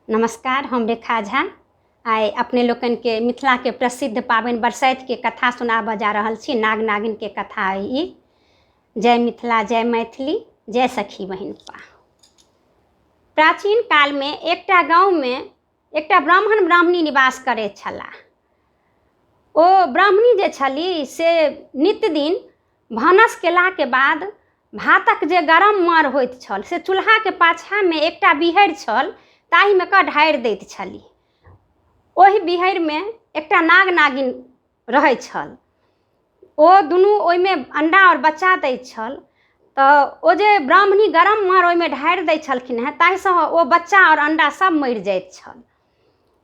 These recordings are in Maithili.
नमस्कार, हम रेखा झा आइ अपने लोकनिके मिथिलाके प्रसिद्ध पाबनि बरसाइतके कथा सुनाबऽ जा रहल छी। नाग नागिनके कथा अइ ई। जय मिथिला, जय मैथिली, जय सखी बहिनपा। प्राचीन कालमे एकटा गाँवमे एकटा ब्राह्मण ब्राह्मणी निवास करैत छलाह। ओ ब्राह्मणी जे छली से नित्य दिन भानस केलाके बाद भातक जे गरम माड़ होइत छल से चूल्हाके पाछाँमे एकटा बीहरि छल, ताहिमे कऽ ढारि दैत छली। ओहि बीहरिमे एकटा नाग नागिन रहै छल। ओ दुनू ओहिमे अण्डा आओर बच्चा दैत छल। तऽ ओ जे ब्राह्मणी गरम माड़ ओहिमे ढारि दै छलखिन हेँ, ताहिसँ ओ बच्चा आओर अण्डा सब मरि जाइत छल।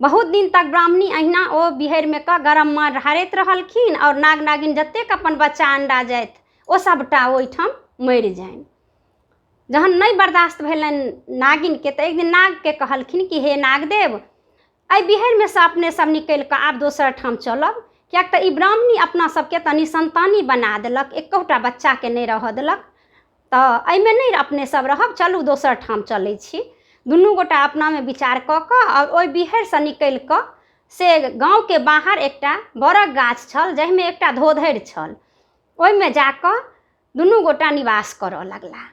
बहुत दिन तक ब्राह्मणी अहिना ओ बीहरिमे कऽ गरम माड़ ढारैत रहलखिन आओर नाग नागिन जतेक अपन बच्चा अण्डा जाथि ओ सबटा ओहिठाम मरि जानि। जहन नहि बर्दाश्त भेलनि नागिनके तऽ एक दिन नागके कहलखिन कि हे नागदेव, एहि बीहरिमे सँ अपने सब निकलि कऽ आब दोसर ठाम चलब, किएक तऽ ई ब्राह्मणी अपना सबके तऽ निसन्तानी बना देलक, एकोटा बच्चाके नहि रहऽ देलक, तऽ एहिमे नहि अपने सब रहब, चलू दोसर ठाम चलै छी। दुनू गोटा अपनामे विचार कऽ कऽ आओर ओहि बीहरिसँ निकलि कऽ से गाँवके बाहर एकटा बड़क गाछ छल जाहिमे एकटा धोधरि छल, ओहिमे जाकऽ दुनू गोटा निवास करऽ लगला।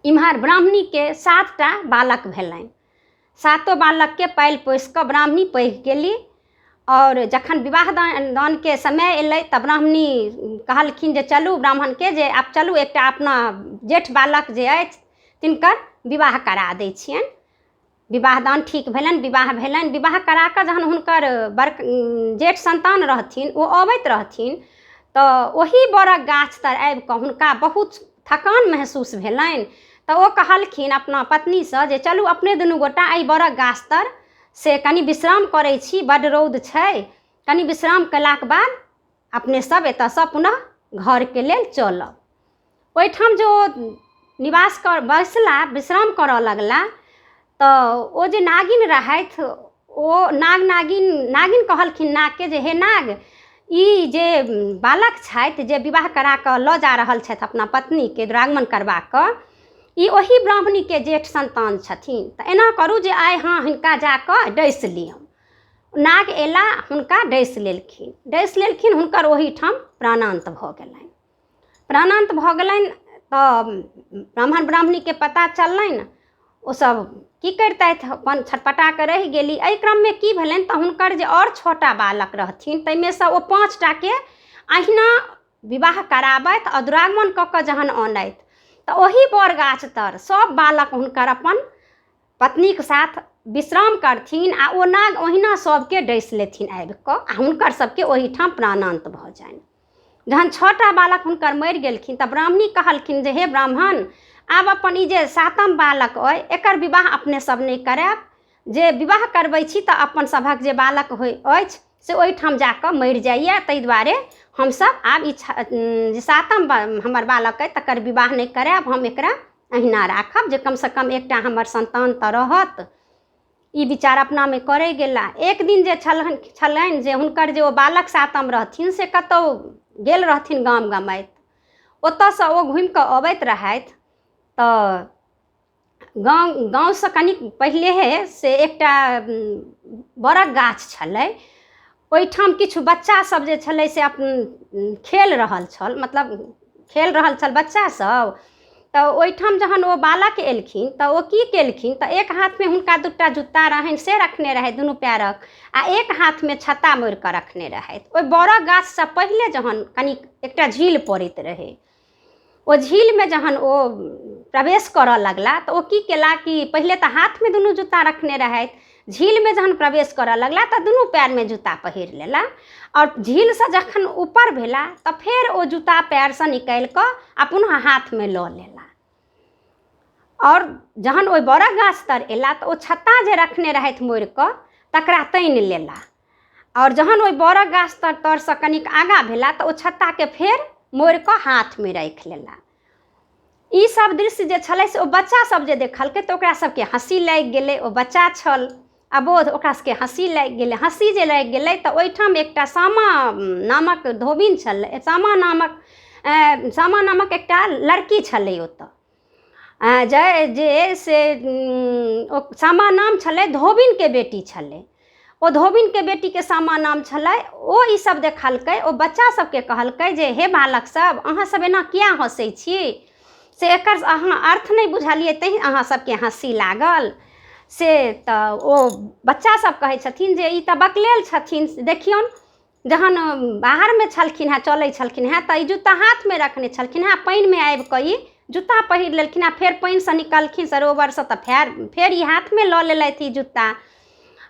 इम्हर ब्राह्मणीके 7टा बालक भेलनि। सातो बालकके पालि पोसि कऽ ब्राह्मणी पैघ केली आओर जखन विवाह दानके समय अयलै तऽ ब्राह्मणी कहलखिन जे चलू ब्राह्मणके जे आब चलू एकटा अपना जेठ बालक जे अछि तिनकर विवाह करा दै छियनि। विवाह दान ठीक भेलनि, विवाह भेलनि। विवाह करा कऽ जहन हुनकर बड़ जेठ सन्तान रहथिन ओ अबैत रहथिन तऽ ओही बड़क गाछ तर आबि कऽ हुनका बहुत थकान महसूस भेलनि। तऽ ओ कहलखिन अपना पत्नीसँ जे चलू अपने दुनू गोटा एहि बड़क गाछ तर से कनि विश्राम करै छी, बड्ड रौद छै, कनि विश्राम कयलाके बाद अपने सब एतऽसँ पुनः घरके लेल चलब। ओहिठाम जे ओ निवास कर बैसला, विश्राम करऽ लगला तऽ ओ जे नागिन रहथि ओ नाग नागिन नागिन कहलखिन नागके जे हे नाग, ई जे बालक छथि जे विवाह करा कऽ लऽ जा रहल छथि अपना पत्नीके दुरागमन करबा कऽ, ई ओही ब्राह्मणीके जेठ सन्तान छथिन, तऽ एना करू जे आइ अहाँ हिनका जा कऽ डसि लिअ। नाग अयला, हुनका डसि लेलखिन। डसि लेलखिन, हुनकर ओहिठाम प्राणान्त भऽ गेलनि। प्राणान्त भऽ गेलनि तऽ ब्राह्मण ब्राह्मणीके पता चललनि। ओसभ की करितथि, अपन छटपटा कऽ रहि गेली। एहि क्रममे की भेलनि तऽ हुनकर जे आओर 6टा बालक रहथिन ताहिमे सँ ओ 5टाके अहिना विवाह कराबथि आओर दुरागमन कऽ कऽ जहन अनथि तऽ ओही बड़ गाछ तर सभ बालक हुनकर अपन पत्नीके साथ विश्राम करथिन आ ओ नाग ओहिना सभके डसि लेथिन आबि कऽ आ हुनकर सभके ओहिठाम प्राणान्त भऽ जानि। जहन 6टा बालक हुनकर मरि गेलखिन तऽ ब्राह्मणी कहलखिन जे हे ब्राह्मण, आब अपन ई जे 7म बालक अइ एकर विवाह अपने सब नहि करायब, जे विवाह करबै छी तऽ अपन सभक जे बालक होइ अछि से ओहिठाम जाकऽ मरि जाइए, ताहि दुआरे हमसब आब ई जे 7म हमर बालक अइ तकर विवाह नहि करायब, हम एकरा अहिना राखब जे कमसँ कम एकटा हमर सन्तान तऽ रहत। ई विचार अपनामे करै गेला। एक दिन जे छलनि जे हुनकर जे ओ बालक 7म रहथिन से कतहु गेल रहथिन गाम गमाइत, ओतऽसँ ओ घुमिकऽ अबैत रहथि तऽ गाँवसँ कनिक पहिलेहे से एकटा बड़क गाछ छलै, ओहिठाम किछु बच्चा सब जे छलै से अपन खेल रहल छल, मतलब खेल रहल छल बच्चा सब। तऽ ओहिठाम जहन ओ बालक एलखिन तऽ ओ की केलखिन तऽ एक हाथमे हुनका 2टा जुत्ता रहनि से रखने रहथि दुनू पयरक आ एक हाथमे छत्ता मोड़ि कऽ रखने रहथि। ओहि बड़क गाछसँ पहिले जहन कनिक एकटा झील पड़ैत रहै, ओ झीलमे जहन ओ प्रवेश करऽ लगला तऽ ओ की केला कि पहिले तऽ हाथमे दुनू जुत्ता रखने रहथि, झीलमे जहन प्रवेश करऽ लगला तऽ दुनू पयरमे जुत्ता पहिर लेला आओर झीलसँ जखन ऊपर भेला तऽ फेर ओ जुत्ता पयरसँ निकालि कऽ आ पुनः हाथमे लऽ लेला। आओर जहन ओहि बड़क गाछ तर एला तऽ ओ छत्ता जे रखने रहथि मोड़ि कऽ तकरा तानि लेला आओर जहन ओहि बड़क गाछ तरसँ कनिक आगाँ भेला तऽ ओ छत्ताके फेर मोड़ि कऽ हाथमे राखि लेला। ई सब दृश्य जे छलै से ओ बच्चा सब जे देखलकै तऽ ओकरा सबके हँसी लागि गेलै। ओ बच्चा छल अबोध, ओकरा सबके हँसी लागि गेलै। हँसी जे लागि गेलै तऽ ओहिठाम एकटा सामा नामक धोबिन छलै, सामा नामक एकटा लड़की छलै ओतऽ। जे जे से ओ सामा नाम छलै, धोबिनके बेटी छलै। ओ धोबिनके बेटीके सामा नाम छलै। ओ ईसब देखलकै, ओ बच्चा सबके कहलकै जे हे बालक सब, अहाँ सब एना किया हँसै छी? से एकर अहाँ अर्थ नहि बुझलियै तैँ अहाँ सबके हँसी लागल। से तऽ ओ बच्चा सब कहै छथिन जे ई तऽ बकलेल छथिन, देखियौन जहन बाहरमे छलखिन हेँ, चलै छलखिन हेँ तऽ ई जूता हाथमे रखने छलखिन हेँ, पानिमे आबि कऽ ई जूता पहिर लेलखिन आ फेर पानिसँ निकलखिन सरोवरसँ तऽ फेर फेर ई हाथमे लऽ लेलथि ई जूता।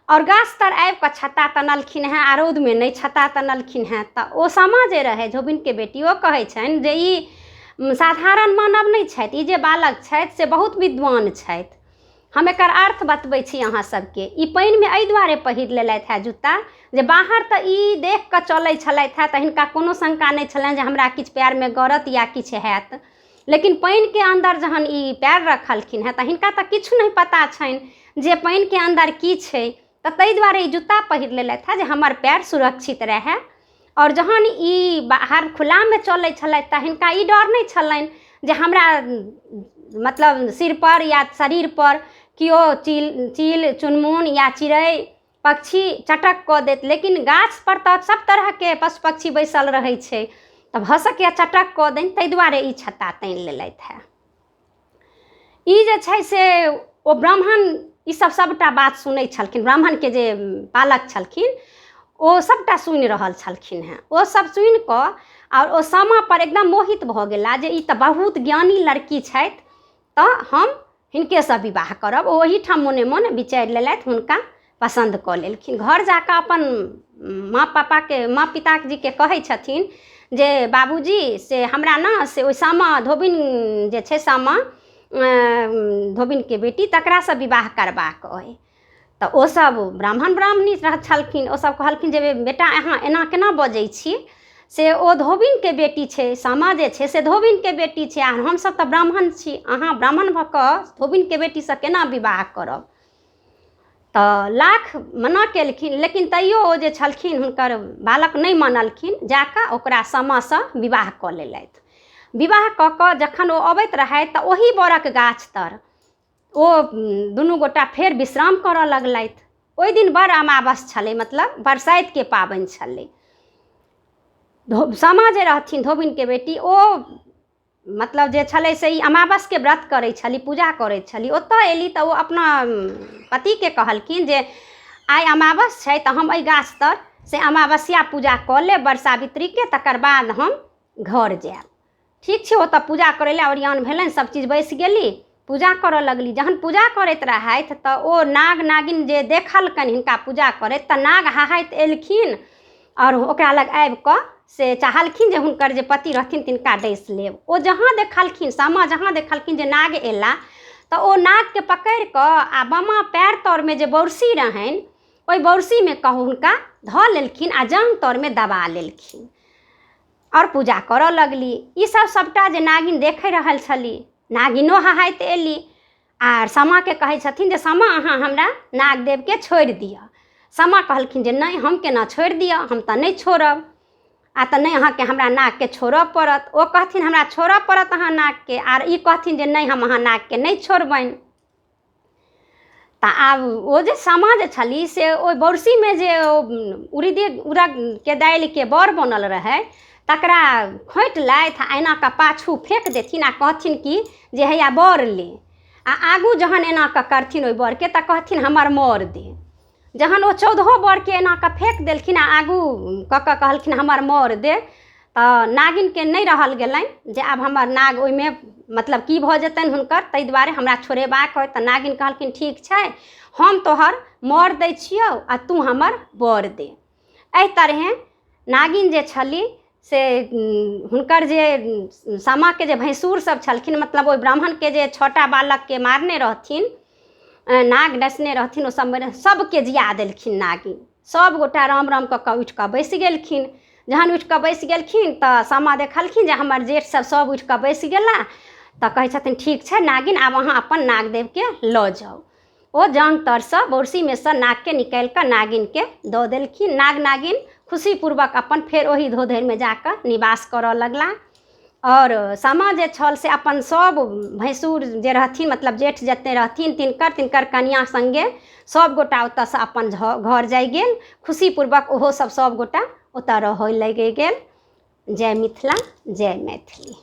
आओर गाछ तर आबि कऽ छत्ता तनलखिन हेँ आ रौदमे नहि छत्ता तनलखिन हेँ। तऽ ओ सामा जे रहै धोबिनके बेटी, ओ कहै छनि जे ई साधारण मानव नहि छथि, ई जे बालक छथि से बहुत विद्वान छथि। हम एकर अर्थ बतबै छी अहाँ सबके। ई पानिमे एहि दुआरे पहिर लेलथि हेँ जूता जे बाहर तऽ ई देख कऽ चलै छलथि हेँ तऽ हिनका कोनो शङ्का नहि छलनि जे हमरा किछु पएरमे गड़त या किछु हैत, लेकिन पानिके अन्दर जहन ई पएर रखलखिन हेँ तऽ हिनका तऽ किछु नहि पता छनि जे पानिके अन्दर की छै। तऽ ताहि दुआरे ई जूता पहिर लेलथि हेँ जे हमर पएर सुरक्षित रहए। आओर जहन ई बाहर खुलामे चलै छलथि तऽ हिनका ई डर नहि छलनि जे हमरा मतलब सिरपर या शरीरपर केओ चील चील चुनमुन या चिड़ै पक्षी चटक कऽ देत, लेकिन गाछपर तऽ सब तरहके पशु पक्षी बैसल रहै छै, तऽ भऽ सकैए चटक कऽ दैन, ताहि दुआरे ई छत्ता तानि लेलथि हेँ। ई जे छै से ओ ब्राह्मण ई सब सबटा बात सुनै छलखिन। ब्राह्मणके जे पालक छलखिन ओ सबटा सुनि रहल छलखिन हेँ। ओ सब सुनि कऽ आओर ओ सामापर एकदम मोहित भऽ गेला जे ई तऽ बहुत ज्ञानी लड़की छथि, तऽ हम हिनकेसँ विवाह करब। ओ ओहिठाम मोने मोन विचारि लेलथि, हुनका पसन्द कऽ लेलखिन। घर जा कऽ अपन माँ पापाके, माँ पिताजीके कहै छथिन जे बाबूजी, से हमरा ने से ओहि सामा धोबिन जे छै, सामा धोबिनके बेटी, तकरासँ विवाह करबाक अइ। तऽ ओसभ ब्राह्मण ब्राह्मणी छलखिन। ओसभ कहलखिन जे बेटा, अहाँ एना केना बजै छी? से ओ धोबिनके बेटी छै, सामा जे छै से धोबिनके बेटी छै आ हमसभ तऽ ब्राह्मण छी। अहाँ ब्राह्मण भऽ कऽ धोबिनके बेटीसँ केना विवाह करब? तऽ लाख मना केलखिन, लेकिन तैयो ओ जे छलखिन हुनकर बालक नहि मानलखिन, जा कऽ ओकरा सामासँ विवाह कऽ लेलथि। विवाह कऽ कऽ जखन ओ अबैत रहथि तऽ ओही बड़क गाछ तर ओ दुनू गोटा फेर विश्राम करऽ लगलथि। ओहि दिन बड़ अमावस छलै, मतलब बरसाइतके पाबनि छलै। सामा जे रहथिन धोबिनके बेटी, ओ मतलब जे छलै से ई अमावसके व्रत करै छली, पूजा करै छली। ओतऽ एली तऽ ओ अपना पतिके कहलखिन जे आइ अमावस छै तऽ हम एहि गाछ तर से अमावस्या पूजा कऽ लेब बड़ सावित्रीके, तकर बाद हम घर जायब। ठीक छै। ओतऽ पूजा करै लए ओरियान भेलनि, सब चीज बैसि गेली, पूजा करऽ लगली। जहन पूजा करैत रहथि तऽ ओ नाग नागिन जे देखलकनि हिनका पूजा करैत, तऽ नाग हाहाइत एलखिन आओर ओकरा लग आबि कऽ से चाहलखिन जे हुनकर जे पति रहथिन तिनका डसि लेब। ओ जहाँ देखलखिन, सामा जहाँ देखलखिन जे नाग एला, तऽ ओ नागके पकड़ि कऽ आ बामा पएर तरमे जे बौरसी रहनि ओहि बौरसीमे कहू हुनका धऽ लेलखिन आ जाँघ तरमे दबा लेलखिन आओर पूजा करऽ लगली। ईसब सबटा जे नागिन देखि रहल छली, नागिनो हहाइत एली आर सामाके कहै छथिन जे सामा, अहाँ हमरा नागदेवके छोड़ि दिअ। सामा कहलखिन जे नहि, हम केना छोड़ि दिअ? हम तऽ नहि छोड़ब आ तऽ नहि, अहाँके हमरा नागके छोड़ऽ पड़त। ओ कहथिन हमरा छोड़ऽ पड़त अहाँ नागके, आर ई कहथिन जे नहि, हम अहाँ नागके नहि छोड़बनि। तऽ आब ओ जे सामा जे छली से ओहि बरसीमे जे ओ उड़ीदे उड़दके दालिके बड़ बनल रहै तकरा खोँटि लथि आ एना कऽ पाछू फेँक देथिन आ कहथिन कि जे हैया बड़ ले, आ आगू जहन एना कऽ करथिन ओहि बड़के तऽ कहथिन हमर मर दे। जहन ओ चौदहो बरके एना कऽ फेँक देलखिन आ आगू कऽ कऽ कहलखिन हमर मर दे, तऽ नागिनके नहि रहल गेलनि जे आब हमर नाग ओहिमे मतलब की भऽ जेतनि हुनकर, ताहि दुआरे हमरा छोड़ेबाक अइ। तऽ नागिन कहलखिन ठीक छै, हम तोहर मर दै छियौ आ तू हमर बर दे। एहि तरहेँ नागिन जे छली से हुनकर जे सामाके जे भैंसुर सब छलखिन, मतलब ओहि ब्राह्मणके जे 6टा बालकके मारने रहथिन, नाग डसने रहथिन, ओ सब सबके जिया देलखिन नागिन। सब गोटा राम राम कऽ कऽ उठि कऽ बैसि गेलखिन। जहन उठि कऽ बैसि गेलखिन तऽ सामा देखलखिन जे हमर जेठ सब सब उठि कऽ बैसि गेला, तऽ कहै छथिन ठीक छै नागिन, आब अहाँ अपन नागदेवके लऽ जाउ। ओ जाँघ तरसँ बौरसीमे सँ नागके निकालि कऽ नागिनके दऽ देलखिन। नाग नागिन खुशीपूर्वक अपन फेर ओहि धोधरिमे जाकऽ निवास करऽ लगला। आओर सामा जे छल से अपन सभ भैंसुर जे रहथिन, मतलब जेठ जते रहथिन, तिनकर तिनकर कनिआँ सङ्गे सभ गोटा ओतऽसँ अपन घर जाइ गेल खुशीपूर्वक। ओहो सब सभ गोटा ओतऽ रहऽ लागि गेल। जय मिथिला, जय मैथिली।